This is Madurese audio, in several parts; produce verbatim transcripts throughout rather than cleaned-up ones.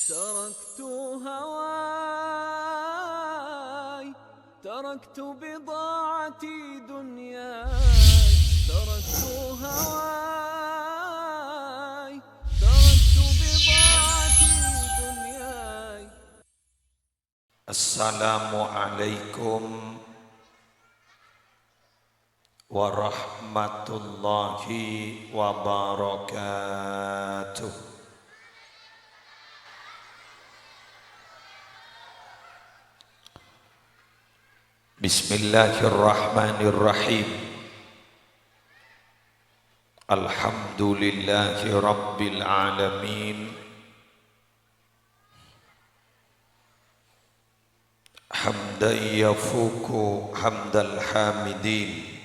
تركت هواي، تركت بضاعتي دنياي، تركت هواي، تركت بضاعتي دنياي. Assalamualaikum warahmatullahi wabarakatuh. Bismillahirrahmanirrahim. Alhamdulillahi rabbil alamin. Hamdan yafuqu hamdal hamidin.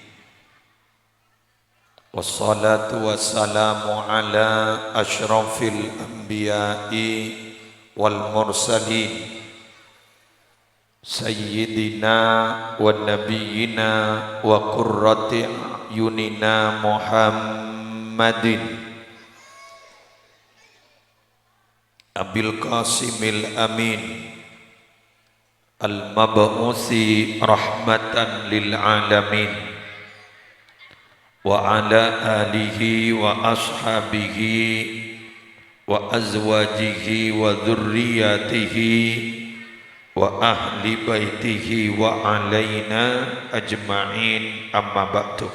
Wassalatu wassalamu ala asyrafil anbiya'i wal mursalin. Sayyidina wa nabiyyina wa qurrati a'yunina Muhammadin Abil Qasimil Amin, al-mab'usi rahmatan lil alamin, wa ala alihi wa ashabihi wa azwajihi wa dzurriyyatihi wa ahli baitihi wa alaina ajma'in, amma ba'du.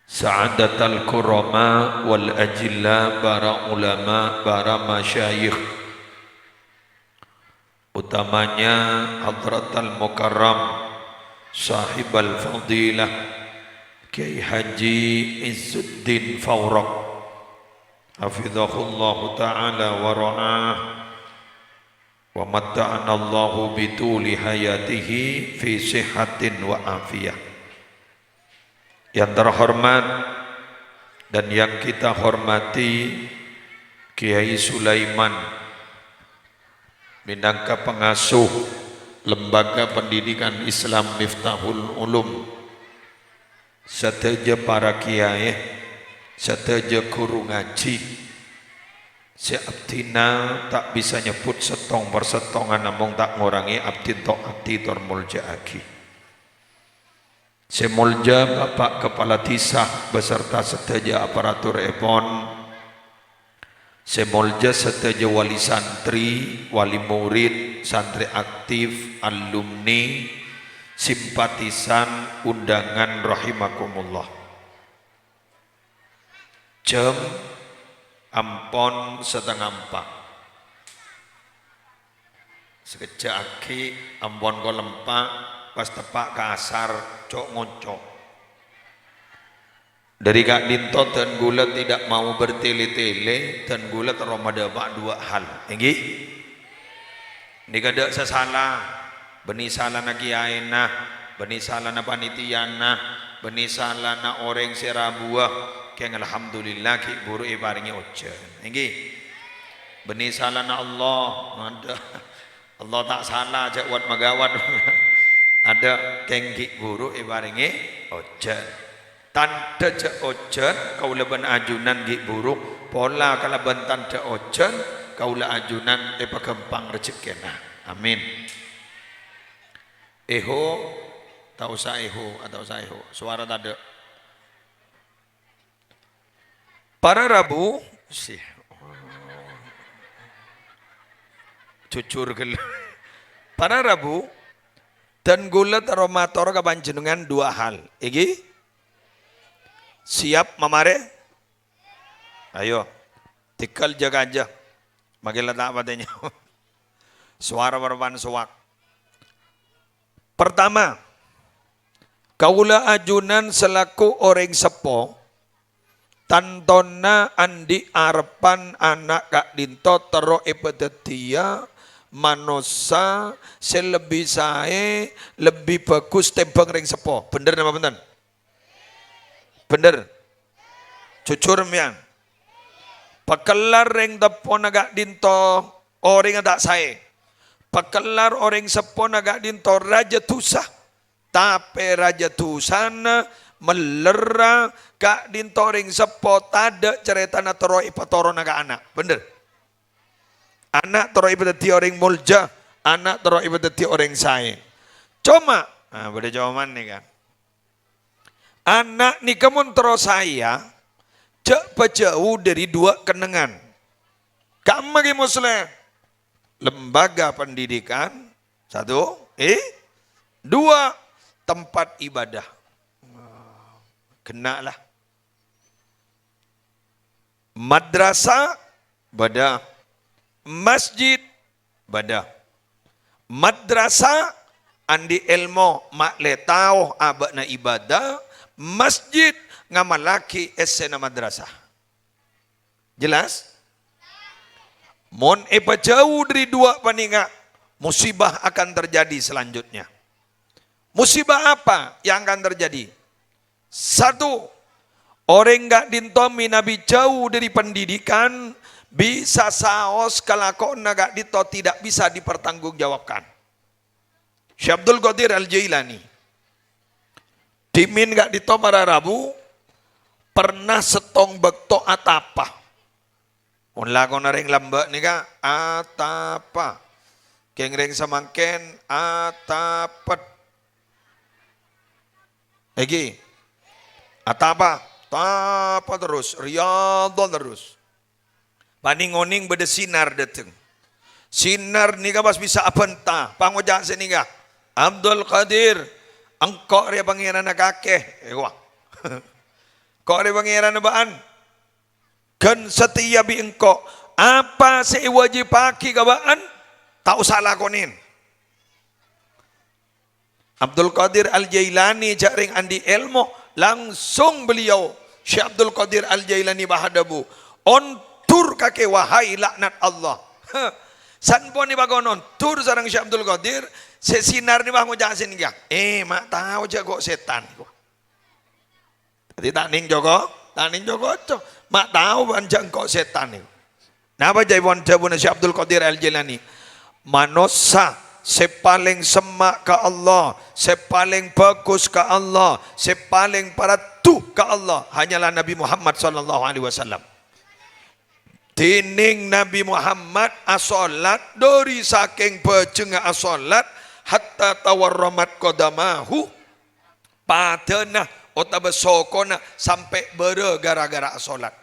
Sa'adatal kurama wal ajilla, para ulama, para masyayikh, utamanya Hadratal Mukarram Sahibal Fadilah Kiai Haji Izzuddin Fauraq, hafizahullahu ta'ala wa ra'ah. Wa matta'anallahu bituli hayatihi fi sihhatin wa afiyah. Yang terhormat dan yang kita hormati, Kiai Sulaiman, minangka pengasuh Lembaga Pendidikan Islam Miftahul Ulum, sadhâjâ para kiai, sadhâjâ ghuru ngajhi, sè abdhina ta' bisa nyebbhut sèttong per sèttongan, namong ta' ngorangè abdhina to' ati tor molja'aghi. Sè molja Bapak Kepala Desa beserta sadhâjâ aparaturèpon, sè molja sadhâjâ wali santri, wali murid, santri aktif, alumni, simpatisan, undangan rahimakumullah. Jam ampon satengnga empa'. Sakejjhâ' aghi' ampon kol empa', pas teppa' ka asar, co'-ngoco'. Dhâri ka'dinto dân kaulâ tidak mau bertele-tele, dân kaulâ terro madâpa' dua hal. Èngghi? Nèka tadâ' sè sala, bânnè salana kiyaèna, bânnè salana panitiana, bânnè salana orèng sè rabuwâ, kèng alhamdulillah ghi' bhuru èparèngè ojhân. Èngghi? Bânnè salana Allah. Adâ'. Allah ta' sala, jhâ' wat-maghâwat. Adâ', kèng ghi' bhuru èparèngè ojhân. Tandhâ jhâ' ojhân, kaulâ bân ajunan ghi' bhuru, pola kalabân tandhâ ojhân, kaulâ ajunan èpaghâmpang rejekkèna. Amin. Eho, ta' osa eho, ta' osa eho. Sowara tadâ'. Para rabu, sih. Jujur ghellâ'. Para rabu, dân kaulâ terro mator ka panjhennengngan dua hal. Èngghi? Siap mamarè? Ayo. Tèghâl jhâ-kajhâ. Makkè la ta' patè nyaot. Sowara bârâmpan sowak. Pertama, kaulâ ajunan selaku orèng seppo, tantona andi' arebbhân ana' ka'dinto terro èpadhâddhiyâ manossa sè lebbi saè, lebbi bhâghus tèmbhâng rèng seppo. Bhender napa bhunten? Bhender? Jujur, sampèyan? Pakellar rèng teppona ka'dinto orèngnga ta' saè. Pakellar orèng seppona ka'dinto rajâ dhusa. Tapè rajâ dhusana mellerra ka'dinto orèng seppo tadâ' carètana terro èpatoronna ka ana'. Bhender? Ana' terro èpadhâddhi orèng molja, ana' terro èpadhâddhi orèng saè. Coma, nah, bâdâ coman nèka. Ana' nèka mon terro saèya, jhâ' pajhâu dâri duwâ' kennengngan. Ka'emma ghi, Musleh? Lembaga pendidikan, satu. Eh, dua, tempat ibadah. Ghenna' la. Madrasah, bâdâ. Masjid, bâdâ. Madrasah, andi' èlmo, ma'lè tao abâ'na ibadah. Masjid, ngamallaghi èssèna madrasah. Jelas? Mon èpajhâu dâri duwâ' panèka, musibah akan terjadi selanjutnya. Musibah apa yang akan terjadi? Satu, orèng ka'dinto mènabi jhâu dâri pendidikan, bisa saos kalakowanna ka'dinto tidak bisa dipertanggungjawabkan. Syekh Abdul Qadir Al-Jailani. Dhimèn ka'dinto para rabu, pernah sèttong bâkto atapa. Mon lakona rèng lambâ' nèka atapa. Kèng rèng samangkèn atapet. Èngghi. Atapa, tapa terros, riyadhah terros. Panèng-onèng bâdâ sinar dâteng. Sinar nèka pas bisa abânta, pangoca' sè nèka, "Abdul Qadir, engko' rèya Pangèranna kakè." Eh, wah. Engko' rèya Pangèranna bâ'ân. Ghân satèya bi' engko', apa sè èwajibbhâghi ka bâ'ân, ta' osa lakonè. Abdul Qadir Al-Jailani jhâ' rèng andi' èlmo, langsung beliau, Syekh Abdul Qadir Al-Jailani, bâ adhâbu, "Ondur kakè, wahai laknat Allah." Sampon èpakon ondur sareng Syekh Abdul Qadir, sè sinar nèka ngoca' sè nèka, "Eh, ma' tao jhâ' ko' sètan." Dhâddhi ta' nèng jhâ' ko', ta' nèng jhâ' ko', co. Ma' tao bâ'ân jhâ' engko' sètan nèko. Napa jhâ' èpon dhâbuna Syekh Abdul Qadir Al-Jailani? Manossa sè palèng semma' ka Allah, sè palèng bhâghus ka Allah, sè palèng paraddu ka Allah, hanyalah Nabi Muhammad sallallahu alaihi wasallam. Dhinèng Nabi Muhammad asholat, dhâri sakèng bhâjhengnga asholat, hatta tawarramat qadamahu, padâna otabâ sokona sampè' bârâ ghârâ-ghârâ asholat.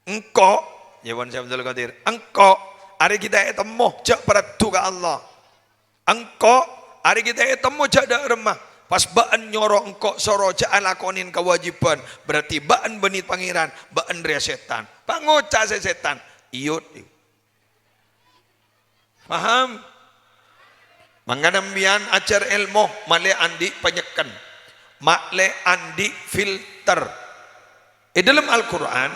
Engko', jhâbuna Syekh Abdul Qadir, engko' arè ghi' ta' ètemmo jhâ' paraddu ka Allah. Engko' arè ghi' ta' ètemmo jhâ' dâ' remma. Pas bâ'ân nyoro engko' soro jhâ' alakonè kawâjibhân, berarti bâ'ân bânnè Pangèran, bâ'ân rèya sètan. Pangoca' sè sètan, iyut. Paham? Mangkana sampèyan ajhâr èlmo, malè andi' panyekken, malè andi' filter. È dâlem Al-Qur'an,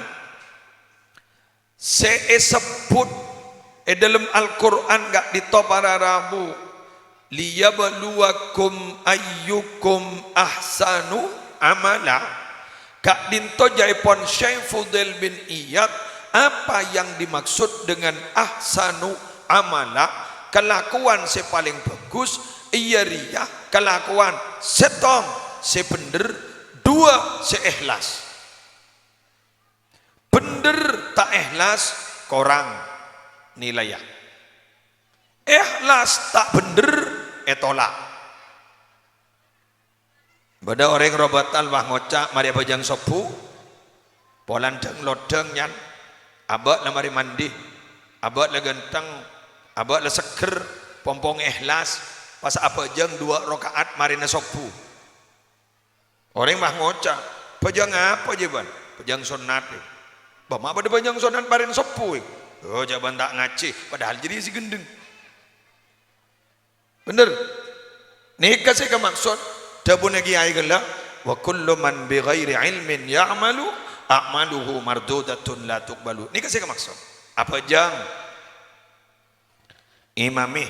sè èsebbhut è dâlem Al-Qur'an ka'dinto para rabu, "Liyabluwakum ayyukum ahsanu amala." Ka'dinto jhâ' èpon Syekh Fudail bin Iyad, apa yang dimaksud dengan ahsanu amala? Kalakowan sè palèng bhâghus, iyâ rèya kalakowan sèttong sè bhendher, duwâ' sè èhlas. Bhendher ta' èhlas, korang nilaiyâ. Èhlas ta' bhendher, ètolak. Bâdâ orèng roh bâtal, wah, ngoca', "Marè abhâjâng sobbhu, polana dhâng-lodhâng, Nyan. Abâ' la marè mandi, abâ' la ghântheng, abâ' la seggher, pong-pong èhlas, pas abhâjâng duwâ' raka'at marèna sobbhu." Orèng, wah, ngoca', "Bhâjâng apa, jhâ' bân?" "Bhâjâng sonnat, è." "Bâ, ma' padâ bhâjâng sonnat marèna sobbhu, è?" "Oh, jhâ' bân ta' ngajhi, padahal jârèya sè ghendheng." Bhendher. Nèka sè èkamaksod dhâbuna kèyaè ghellâ', "Wa kullu man bi ghairi ilmin ya'malu, a'maluhu mardudatun la tuqbalu." Nèka sè èkamaksod. Abhâjâng. Imami.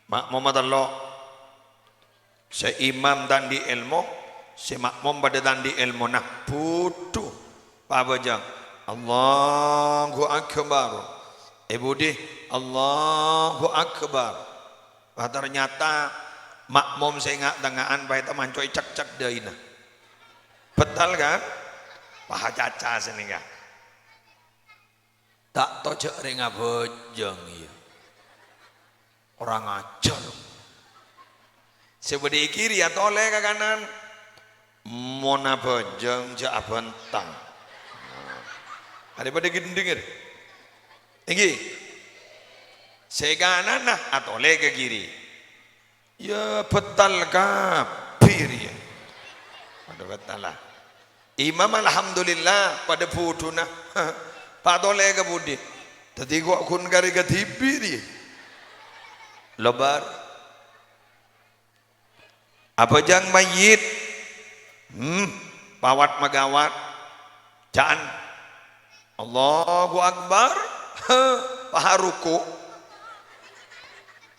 Ma'mumma tello'. Sè imam ta' andi' èlmo, sè ma'mum padâ ta' andi' èlmona. Bhudhu. Pabhâjâng. "Allahu Akbar." È budi, "Allahu Akbar." Wah, ternyata ma'mum sè nga'-tengnga'an paèta manco'è cek-cek dâina. Bhâtal, kan? Wah, caca sè nèka. Ta' tojjhâ' rèng abhâjâng, iyâ. Kurang ajar. Sè bâdâ è kiri atolè ka kanan. Mon abhâjâng jhâ' abhântang. Arè padâ ghendheng, èr. Èngghi. Sè kananna atolè ka kiri. Iyâ, bhâtal kabbhi rèya. Padâ bhâtalla. Imam, alhamdulillah, padâ budhuna. Patolè ka budi? Dhâddhi ko-, ghun karè kadhibi' rèya. Lobâr. Abhâjâng mayyit. Hmm, pawat magawat. Ca'an. Allahu Akbar. Pas aruku'.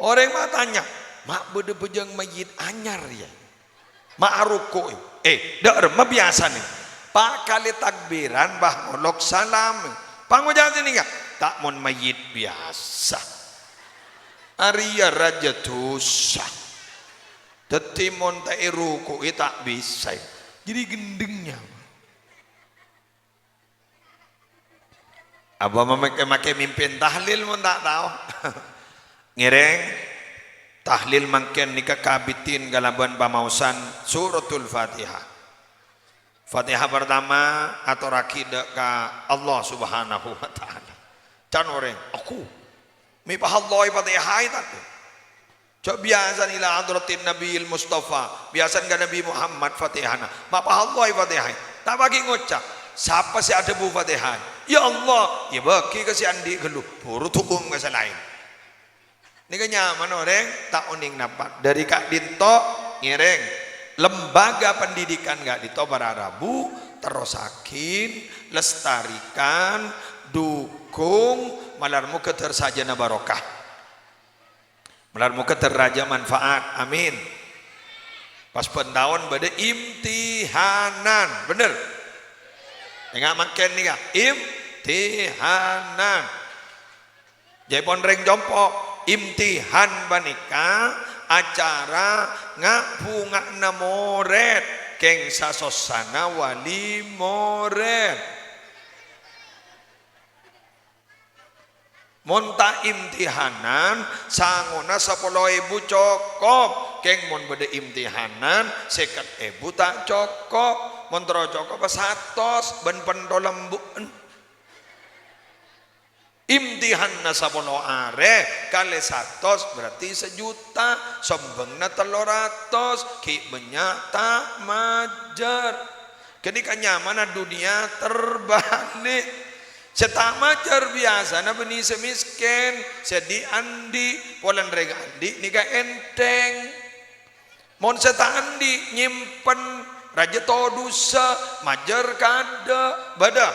Orèng matanya, "Ma' bâdâ bhâjâng mayyit anyar, yâ?" Ma' aruku', eh, dâ' remma biyasana. Pa' kalè takbiran, bâh, ngolok salam. Pangoca' sè nèka, ta' mon mayyit biyasa. Arèya rajâ dhusa. Dhâddhi mon ta' èruku'i ta' bisa. Jadi ghendhengnya. Apa mamakè-makè mimpin tahlil mon ta' tao? Ngèrèng tahlil mangkèn nèka kabitin kalabân pamaosan Suratul Fatihah. Fatihah partama atorraghi dâ' ka Allah Subhanahu wa Ta'ala. Can orèng, "Aku mè' pahallai Fatihah, ta'?" Jhâ' biyasana ila hadratin Nabiyil Mustafa, biyasana ka Nabi Muhammad Fatihana. Ma' pahallai Fatihah. Ta' bâgi ngoca', "Sapa sè adhâbu Fatihah?" "Ya Allah." Iyâ bâgi ka sè andi' ghâllu, buru dhukung ka sè laèn. Nèka nyamana orèng ta' onèng napa. Dâri ka'dinto ngèrèng lembaga pendidikan ka'dinto para rabu, terrosaghi, lestarikan, dhukung, malar moghâ dâr sajâna barokah. Malar moghâ dâr rajâ manfaat. Amin. Pas bân taon bâdâ imtihanan, bhender? Enga' mangkèn nèka, imtihanan. Jhâ' pon rèng compo', imtihan panèka acara nga'-bhunga'anna morèd, kèng sasossana wali morèd. Mon ta' imtihanan, sangona sapolo èbu cokop. Kèng mon bâdâ imtihanan, sèket èbu ta' cokop. Mon terro cokop, satos bân pentho lembu'en. Imtihanna sapolo arè kalè satos, berarti sajuta. Sombhângnga tello ratos, ghi' bânnya' ta' majâr. Ghânèka nyamana dunnya terbalik. Sè ta' majâr biyasana bânnè sè mèskèn, sè dhi'-andhi', polana rèng andhi' nèka ènthèng. Mon sè ta' andhi' nyèmpen rajâ todusâ, majâr kaadâ', bâdâ.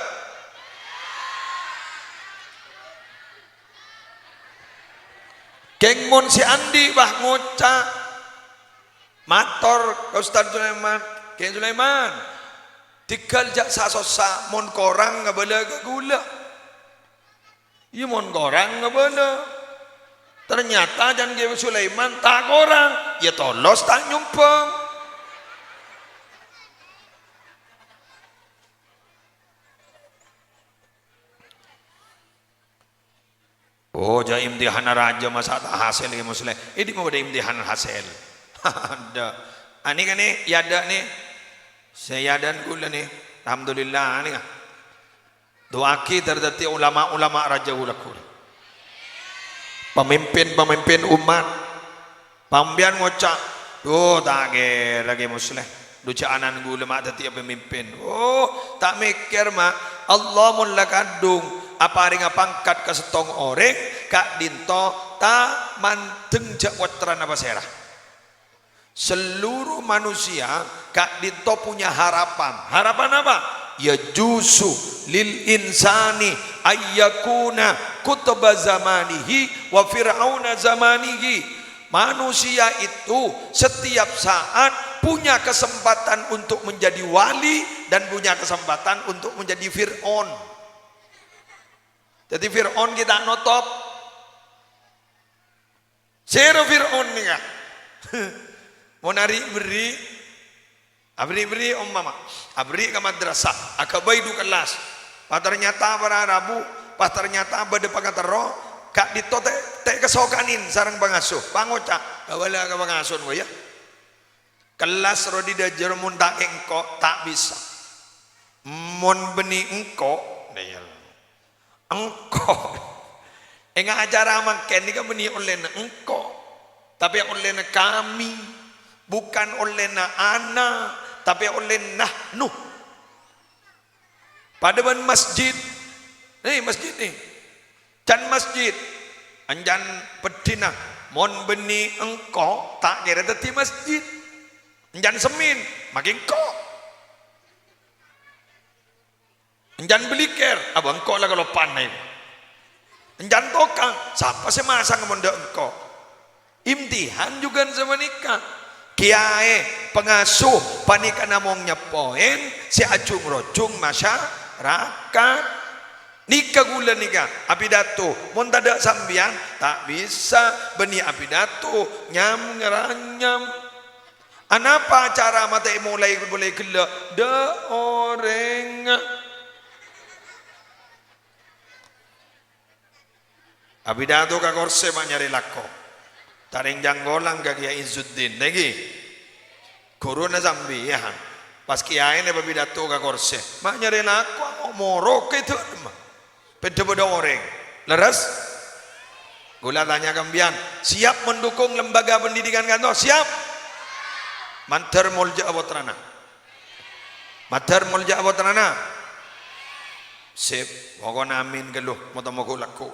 Kèng mon sè andhi', bâh, ngoca', mator ka Ustaz Sulaiman, "Kèng Sulaiman, dhigghâl jhâ' sa-sossa, mon korang ngabâlâ ka ghulâ." Iyâ, mon korang ngabâlâ. Ternyata can Kèyaè Sulaiman ta' korang, iyâ tolos ta' nyombhâng. Oh, jhâ' imtihanna rajâ masa' ta' hasèl, Kèyaè Musleh. È dimma bâdâ imtihan hasèl? Adâ'. Anè kanè, è adâ' nè. Sè è adâ'ân kaulâ nè. Alhamdulillah, anè ka. Du'aaghi dâr dhâddhi ulama-ulama rajâ ghulâ-ghulâ. Pamimpin-pamimpin umat. Sampèyan ngoca', "Dhu, ta' kèra Kè Musleh. Dhu, jhâ' ana'na ghulâ ma' dhâddhiyâ pamimpin." Oh, ta' mèkkèr, ma'. Allah mon la kadhung aparènga pangkat ka sèttong orèng, ka'dinto ta' mandeng jhâ' pottrana pasèra. Seluruh manusia ka'dinto punya harapan. Harapan apa? Yajuzu lil insani ayyakuna qutba zamanihi wa fir'auna zamanihi. Manusia itu setiap saat punya kesempatan untuk menjadi wali dan punya kesempatan untuk menjadi Fir'aun. Jadi Fir'aun kita notop. Sèra Fir'aun nèka. Mon aberri'-berri', aberri'-berri' ompama, aberri' ka madrasah, aghâbây dhu kellas. Pa ternyata para rabu, Pas ternyata bâdâ pangaterro, ka'dinto ta', ta' èkasokanè sareng pangasuh. Pangoca', "Bâlâ ka pangasuh, engko', yâ. Kellas rowa dâjâr mon ta' engko', ta' bisa. Mon bânnè engko'," engko'. Ènga' acara mangkèn nèka bânnè ollèna engko'. Tapè ollèna kami. Bukan ollèna ana, tapè ollèna nahnu. Padâ bân masjid. Nè, masjid nè. Can masjid. Ancan peddhina. Mon bânnè engko', ta' kèra dhâddhi masjid. Ancan semmèn, makè engko'. Ancan bâlikèr, abâ engko' la kaloppaanna. Ancan tokang, sapa sè masang mon dâ' engko'? Imtihan jhughân sapanèka. Kèyaè, pangasuh, panèka namong nyeppoè sè ajhung-rojhung masyarakat. Nèka ghulâ nèka, apidato, mon tadâ' sampèyan, ta' bisa bânnè apidato, nyam-ngaranyam. Anapa acara matè molaè, molaè ghellâ'? Dâ' orèng. Apidato ka korsè ma' nyarè lako. Tarèng jhângkolang ka Kèyaè Izzuddin. Nèka ghuruna sampèyan. Pas kèyaèna apidato ka korsè, ma' nyarè lako, moro' ka dâlem. Pèdhâ bâdâ orèng. Lerres? Ghulâ tanya ka sampèyan, siap mendukung lembaga pendidikan ka'dinto? Siap? Mandhâr molja'a pottrana. Mandhâr molja'a pottrana. Sip, pokokna amin ghâllu, mo-, tamo ghu-lagghu.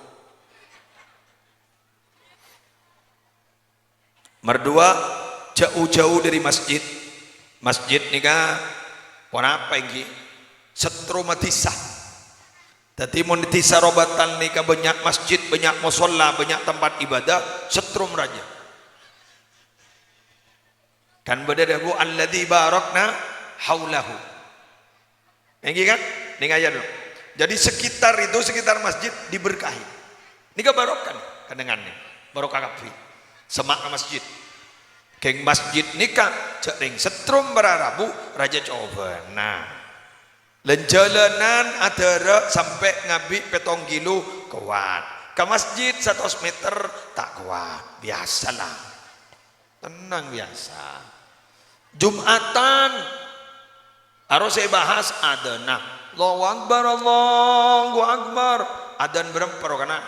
Mardua, jhâu-jhâu dâri masjid. Masjid nèka ponapa ènggi? Settromma dhisa. Dhâddhi, mon dhisa Robatal nèka bânnya' masjid, bânnya' mosolla, bânnya' tempat ibadah, settrom rajâ. Kan bâdâ dhâbu, "Alladzi barakna haulahu." Ènggi kan? Nèng ayat dulu. Jadi sekitar itu, sekitar masjid diberkahi. Nèka barokah, kennengnganna. Barokah kabbhi. Semma'na masjid. Kèng masjid nèka jhâ' rèng settrom para rabu rajâ cobâna. Lân-jhâlânan adârâ' sampè' ngabi' pètong kilo kowat. Ka masjid satos meter ta' kowat. Biasalah. Tenang, biasa. Jumatan, harus saya bahas adânna. Allahu Akbar, Allahu Akbar. Adân berempa rowa kana?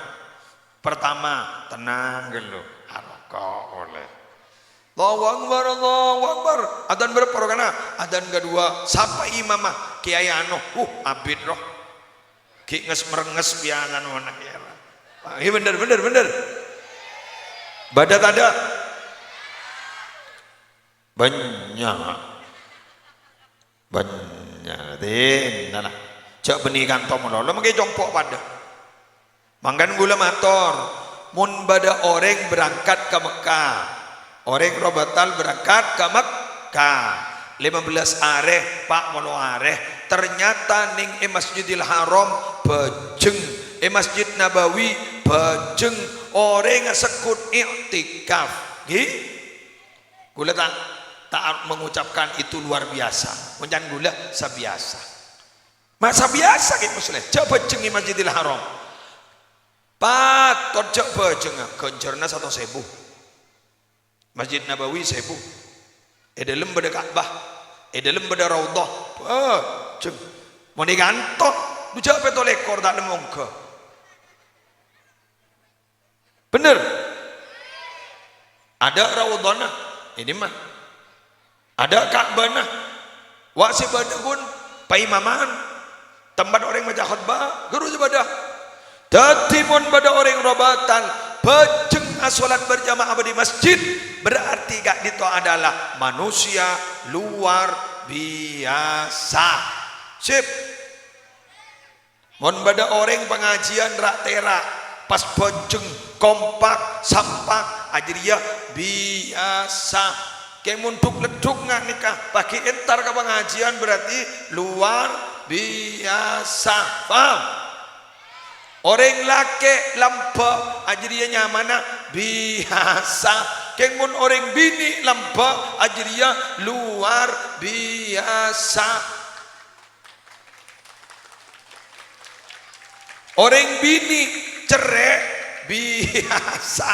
Pertama, tenang ghâllu. Aroko' olè. Allahu Akbar, Allahu Akbar. Adân berempa rowa kana? Adân kedua, sapa imamma? Kèyaè anu. Uh, abit rowa. Ghi' nges-merenges bi'ana nona, ya. Ini bener, bener, bener. Bâdâ tadâ'? Bânnya'. Bânnya'. Dinna, nah. Jhâ' bânnè kanto malolo, mangkè compo' padâ. Mangkana ghulâ mator, mon bâdâ orèng berangkat ka Mekkah, Orèng Robatal berangkat ka Mekkah, lèma bellâs arè, pa' polo arè. Ternyata nèng è Masjidil Haram bhâjheng, è Masjid Nabawi bhâjheng, orèng asekkud i'tikaf. Ngghi? Ghulâ ta', ta' mengucapkan itu luar biasa. Mon can ghulâ sabiyasa. Ma' sabiyasa, Kè Musleh, jhâ' bhâjheng è Masjidil Haram. Patot jhâ' bhâjhengnga, ghânjhârânna satos èbu. Masjid Nabawi sèbu. È dâlem bâdâ Ka'bah. È dâlem bâdâ Raudhah. Bhâjheng. Mon è kanto, dhu jhâ' pètto lèkor ta' nemmo ongghâ. Bhender? Adâ' Raudhahna. È dimma? Adâ' Ka'bahna. Wa' sè bâdâ ghun paimaman. Tempat orèng maca khotbah, ghuru sè bâdâ. Dhâddhi, mon bâdâ orèng Robatal, bhâjheng asolat berjamaah bâdâ è masjid, berarti ka'dinto adalah manusia luar biasa. Sip. Mon bâdâ orèng pangajiân ra'-tèra', pas bhâjheng, kompak, sampak, jârèya biyasa. Kèng mon dhuk-leddhuk nga' nèka, pas ghi' entar ka pangajiân, berarti luar biasa. Paham? Orèng lakè' lambâ', jârèya nyamana biyasa. Kèng mon orèng binè' lambâ', jârèya luar biasa. Orèng binè' cerrè' biyasa.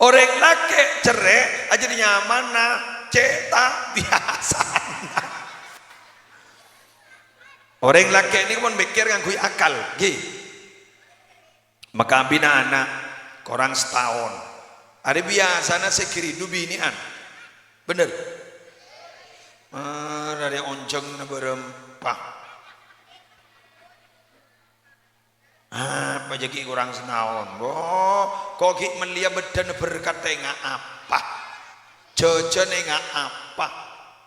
Orèng lakè' cerrè' ajâdhi nyamana cè' ta' biyasana. Orèng lakè' nèko mon mèkkèr ngangghuy akal, ghi. Makabina ana' korang sataon. Arè biyasana sè ghâridhu binè'an. Bhender? Arè onjhângnga bârâmpa. Apa jâ' ghi' korang sataon? Bo, ko' ghi' mellèya bâddhâna berkat enga' apa? Jhâjhân enga' apa?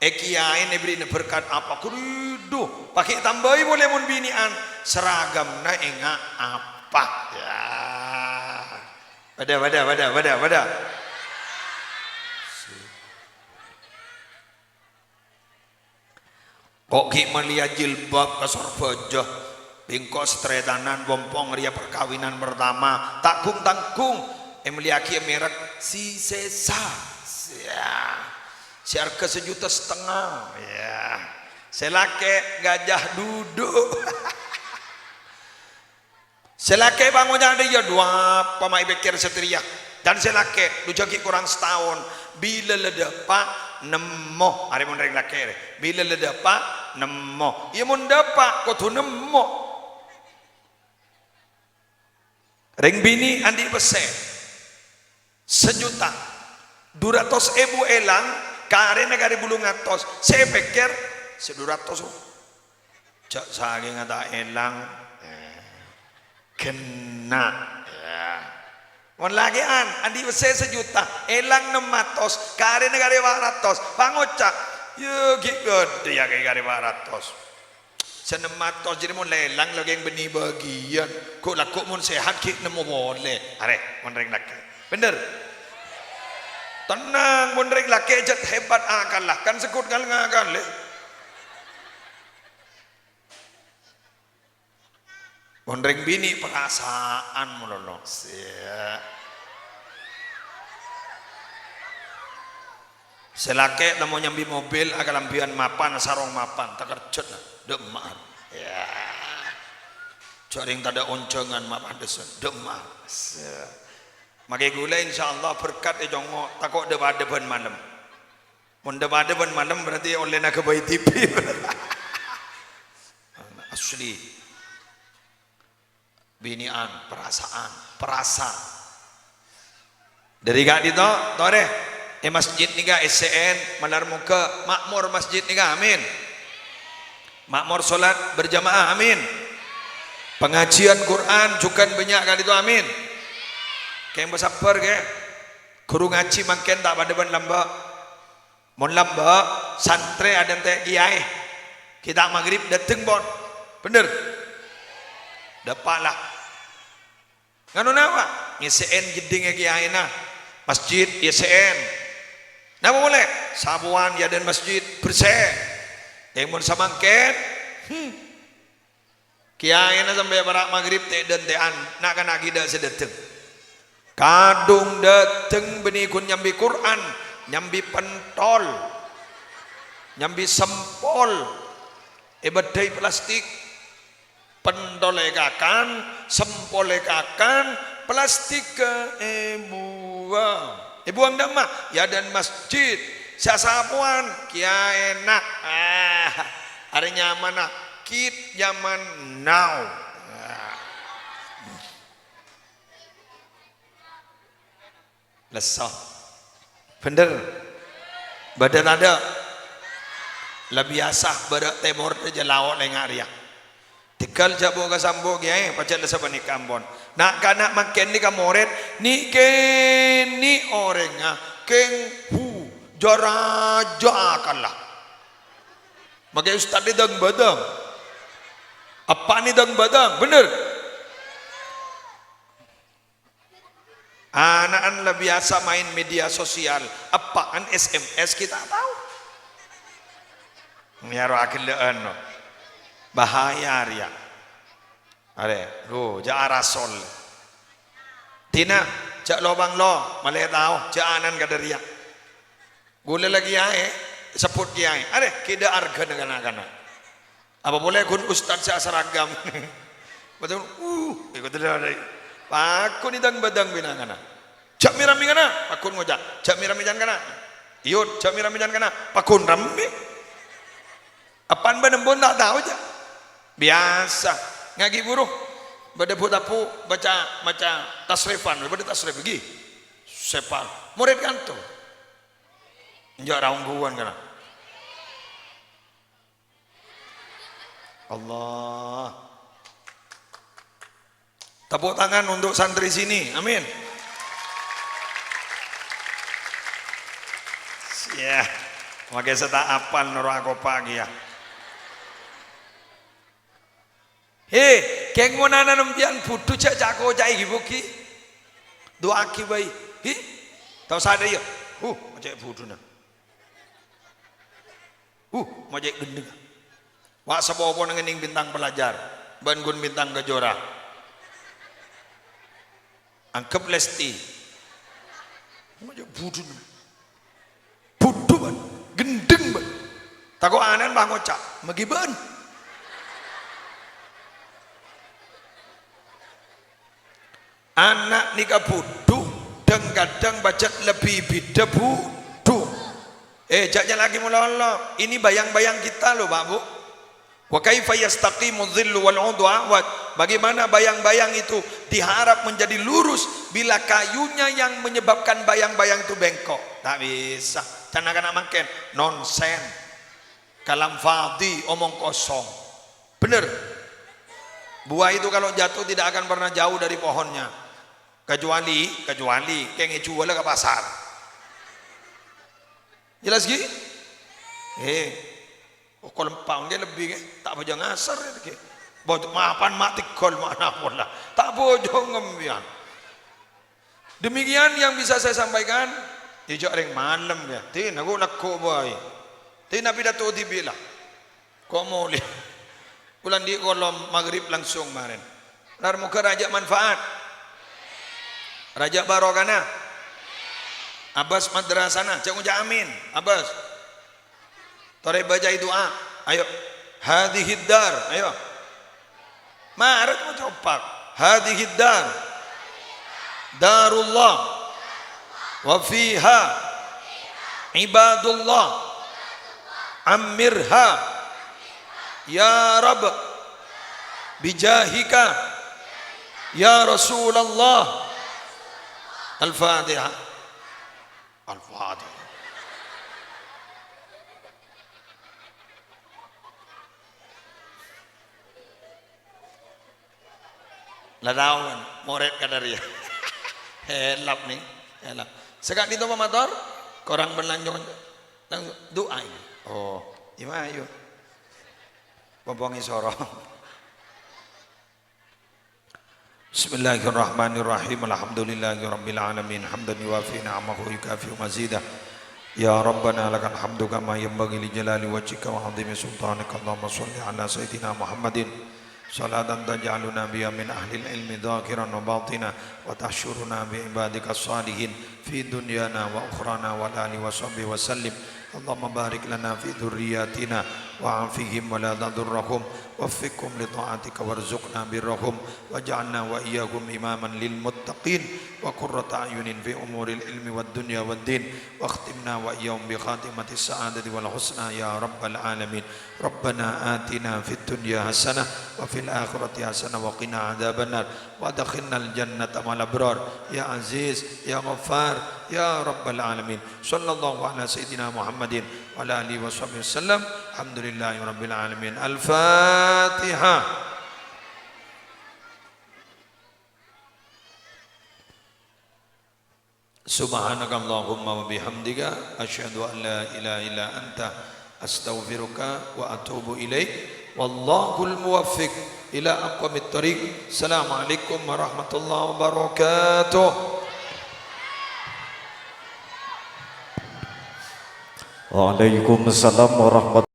È kiyaèna èberri'na berkat apa? Ghâridhu, paghi' tambâi polè mon binè'an, seragamna enga' apa? Ya. Padâ, padâ, padâ, padâ, padâ. Ko' ghi' mellèya jilbab ka Sorbhâjâ. Bi' engko' sataretanan, pompong rèya parkabinan pertama. Ta' gung-tanggung. Èmellèyaghi mèrek Shiseido. Ya. Sè arghâ sajuta satengnga. Ya. Sè lakè' Gajah Duduk. Sè lakè' pangoca' rèya, "Dhu apa ma' èpèkkèr satèya?" Dan sè lakè', dhu jâ' ghi' korang sataon, bilâ la dâpa' nemmo. Arè mon rèng lakè' rè, bilâ la dâpa' nemmo. Iyâ mon dâpa' kodhu nemmo. Rèng binè' andi' pèssè. Sajuta. Dhu ratos èbu èlang, karèna karè bâllung atos. Sè èpèkkèr, sè dhu ratos. Jhâ' sakènga ta' èlang, eh, ghenna'. Ya. Mon lakè'an, andi' pèssè sajuta, èlang nem atos, karèna karè pa' ratos. Pangoca', "Yâ, ghi' ghâdhâ yâ karè pa' ratos." Sè nem atos jârèya mon la èlang la kèng bânnè bâgiyân. Ghu'-lagghu' mon sehat ghi' nemmo polè. Arè, mon rèng lakè'. Bhender? Tenang, mon rèng lakè' jhât hebat akalla. Kan segghut kal-ngakalè. Mon rèng binè' parasaan malolo. Sè, sè lakè' nemmo nyambi mobil, akalambhiyân mapan, sarong mapan, takerjhât, dâ' emma'. Ya. Jhâ' rèng tadâ' onjhângan mapan dâsân, dâ' emma'. Sè. Makè ghulâ insyaallah berkat è congngo', tako' dâ-padâ bân malem. Mon dâ-padâ bân malem berarti ollèna ghâbây T V. Asli. Binè'an, parasaan, parasa. Dâri ka'dinto, torè. È masjid nèka S C N, malar moghâ makmor masjid nèka, amin. Makmor sholat berjamaah, amin. Pengajian Quran jhughân bânnya' ka'dinto, amin. Kèng pasabbhâr, kè. Ghuru ngajhi mangkèn ta' padâ bân lambâ'. Mon lambâ', santrè adhânte' kèyaè. Ghi' ta' maghrib dâteng, pon. Bhender? Dâpa' la. Nganu napa? Ngèssè'è jeddhingnga kèyaèna. Masjid, èèssè'è. Napa polè? Sapowan è adâ'na masjid, bersè. Kèng mon samangkèn, hmm. Kèyaèna sampè' para' maghrib tè'-dânte'an, na'-kana' ghi' dâ' sè dâteng. Kadhung dâteng bânnè ghun nyambi Qur'an, nyambi pentol, nyambi sempol, èbâddhâi plastik. Pentol èkakan, sempol èkakan, plastikka èbuwâng. Èbuwâng dâ' emma? È adâ'na masjid. Sè asapowan, kèyaèna. Ah, arè nyamana kid zaman now. Ah. Lesso. Bhender? Bâdâ tadâ'? La biyasa bârâ' tèmor jâ lao' lènga' rèya. Tèghâl jhâ' bu' ka sambu' kèyaè, pajhât la sapanèka ampon. Na'-kana' mangkèn nèka morèd, nè'-kènè' orèngnga kèng hu, jâ-rajâ akalla. Makè ustad nè dâng-bâdâng. Eppa' nè dâng-bâdâng, bhender? Ana'na la biyasa maèn media sosial, eppa'na S M S ghi' ta' tao. Mèyaro aghellâ'ân, no. Bahaya rèya. Arè, lu, jâ' arasol. Dina, jâ' lo-bânglo, malè tao, jâ' ana'na kadâ' rèya. Ghulâ la kèyaè, Sebbhut kèyaè, arè, ghi' tadâ' arghâna na'-kana'. Apa polè ghun ustad sè asaragam. Betul, uh, èko tadâ' arè. Pakon è dhâng-bâdhâng bi' na'-kana'. "Jhâ' mè-rammè kana'," pakon ngoca'. "Jhâ' mè-rammè can kana'." "Iyâ, jhâ' mè-rammè can kana'," pakon rammè. Apaan bân embu'en ta' tao, jâ'? Biyasa. Ngaghi buru. Bâdâ bu-tabu maca, maca tasrifan. Bâdâ tasrif ghi. Sepal. Morèd kanto. Enjâ' ra ongghuwân kana'. Allah. Tepuk tangan untuk santri sini. Amin. Ya, makè sè ta' apal noro' akopa' kèya. He, kèng mon ana'na empèyan budhu jhâ' ca'-koca'è ghi, Bu, ghi. Du'aaghi bhâi. Ghi? Tao sadhâjâ. Huh, cè' budhuna. Uh, mojek gendeng. Wa' sapopona ngennèng bintang pelajar, bân ghun bintang kejora. Anggep Lesti. Mojek budhuna. Budhu, bân. Gendeng, bân. Tako' ana'na pas ngoca', "Maghi bâ'na." Ana' nèka budhu, dhâng-kadhâng pajhât lebbi bhidhâ budhu. Eh, jhâ' nyala'aghi malolo. Ini bayang-bayang kita loh, Pak, Bu. Wa kaifa yastaqimu dhillu wal 'udhu a'waj. Bagaimana bayang-bayang itu diharap menjadi lurus bila kayunya yang menyebabkan bayang-bayang itu bengkok? Tak bisa. Can na'-kana' mangkèn, nonsen. Kalam fadhi, omong kosong. Bener. Buah itu kalau jatuh tidak akan pernah jauh dari pohonnya. Kecuali, kecuali kèng èjhuwâlâ ka pasar. Jelas, ghi? Eh, oh, kol empa' ghi lebbi, ghi. Ta' bhâjâng asar, ghi. Bâ-, mapan ma' tèghâl, ma' napa la. Ta' bhâjâng empèyan. Demikian yang bisa saya sampaikan. Yâ, jhâ' rèng malem, yâ. Dina ghu' lagghu' bhâi. Dina pidato dhibi' la. Ko' molè. Bulân dhi' kolom maghrib langsung marèn. Nar moghâ rajâ manfaat. Rajâ barokana. Abas madrasana. Jhâ' ngoca' amin. Abas. Torè bâcaè du'a. Ayo. Hadhihid dar. Ayo. Mara to copak. Hadhihid dar. Darullah. Wa fiha ibadullah. Ammirha. Ya Rabb. Bijahika. Ya Rasulullah. Al-Fatihah. Al-Fatihah. La tao kan, morèd kadhâriyâ. Helap, nèng. Helap. Sè ka'dinto pamator, korang bân lanjong. Langsung du'a ini. Oh, iyâ, ayo. Pompong èsoro. Bismillahirrahmanirrahim. Alhamdulillahirabbil alamin. Hamdan yuwafi ni'amahu wa yukafi'u mazidah. Ya Rabbana lakal hamdu kama yanbaghi li jalali wajhika wa 'azimi sultanika. Allahumma shalli ala sayyidina Muhammadin salatan taj'aluna biha min ahlil ilmi dhahiran wa batina wa tahsyuruna bi ibadika shalihin fi dunyana wa ukhrana wa ala alihi wa sahbihi wa sallim. Allahumma barik lana fi dzurriyyatina wa afihim wa la tadurrahum, waffiqhum li ta'atika warzuqna birrahum, waj'alna wa iyyahum imaman lil muttaqin wa qurrata a'yunin fi umuril ilmi wad dunya wad din, wakhtimna wa iyyahum bi khatimatis sa'adati wal husna ya rabbal alamin. Rabbana atina fid dunya hasanah wa fil akhirati hasanah wa qina adzabannar. Wa adkhilnal jannata ma'al abrar. Ya Aziz, ya Ghaffar, ya Rabbal Alamin. Sallallahu ala Sayyidina Muhammadin wa ala alihi wa sahbihi wasallam. Alhamdulillahi Rabbil Alamin. Al-Fatihah. Subhanakallahumma wa bihamdika, asyhadu an la ilaha illa anta, astaghfiruka wa atubu ilaik. Wallahul muwaffiq ila aqwamit thariq. Assalamualaikum warahmatullahi wabarakatuh. Waalaikumsalam warahmatullahi